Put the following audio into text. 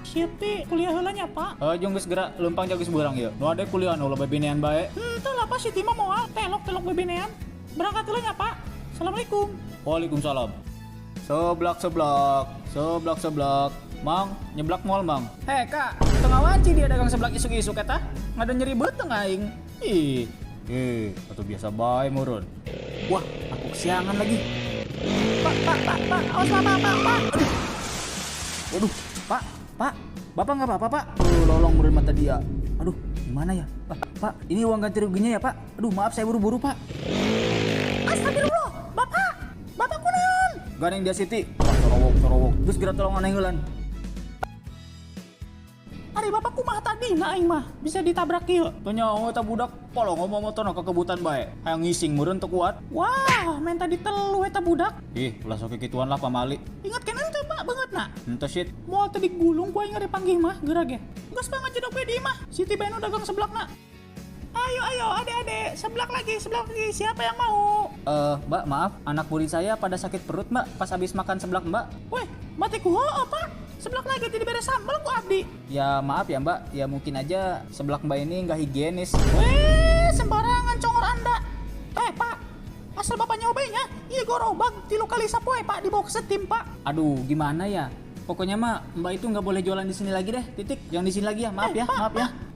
Siti kuliah heula nya, Pak. Heuh jung geus geura leumpang geus beurang ieu. Nu ade kuliah nu loba bebenean bae. Henteu lah, Pak, Siti mah moal telok-telok bebenean. Berangkat heula nya, Pak. Assalamualaikum. Waalaikumsalam. Seblak seblak, seblak seblak. Mang, nyeblak moal mang. Hei kak, tengah wanci dia dagang seblak isuk-isuk eta. Ngada nyeri beuteung aing. Ih, atuh biasa bae meureun. Wah, aku kesiangan lagi. Pak, Pak, Pak, Pak, awas Pak, Pak, Pak, Pak. Aduh. Waduh, Pak, Pak, Bapak nggak apa-apa, Pak? Lolong meureun mata dia. Aduh, gimana ya? Pak, Pak, ini uang ganti ruginya ya, Pak? Aduh, maaf saya buru-buru, Pak. Astagfirullah, Bapak. Bapak kunaon? Gandeng dia Siti. Wah, sorowok, sorowok. Terus geura tolong heula. Ari Bapak kumaha tadi na aing mah bisa ditabrak ieu. Teu nyaho eta budak polong ngomong motor ka kebutan bae. Hayang ngising meureun teu kuat. Wah, main tadi telu eta budak. Ih, ulah sok kikituan lah pamali. Ingat keneh teu, Pak, beungeutna. Henteu shit. Moal teu digulung ku aing dipanggih mah geura ge. Geus banget jedok we di imah. Siti bae nu dagang seblakna. Ayo ayo adek-adek, seblak lagi, seblak lagi. Siapa yang mau? Mbak, maaf, anak murid saya pada sakit perut, Mbak, pas habis makan seblak, Mbak. Weh, mati ku heueuh, Pak. Seblak lagi jadi beres sambal ku abdi. Ya maaf ya, Mbak, ya mungkin aja seblak Mbak ini nggak higienis. Weh, sembarangan congor Anda. Eh, Pak, asal Bapak nyobanya, ieu gorobag 3 kali sapoe, Pak, dibawa ke setim, Pak. Aduh, gimana ya? Pokoknya mah Mbak itu nggak boleh jualan di sini lagi deh, titik. Jangan di sini lagi ya, maaf ya, Pak, maaf ya. Pak,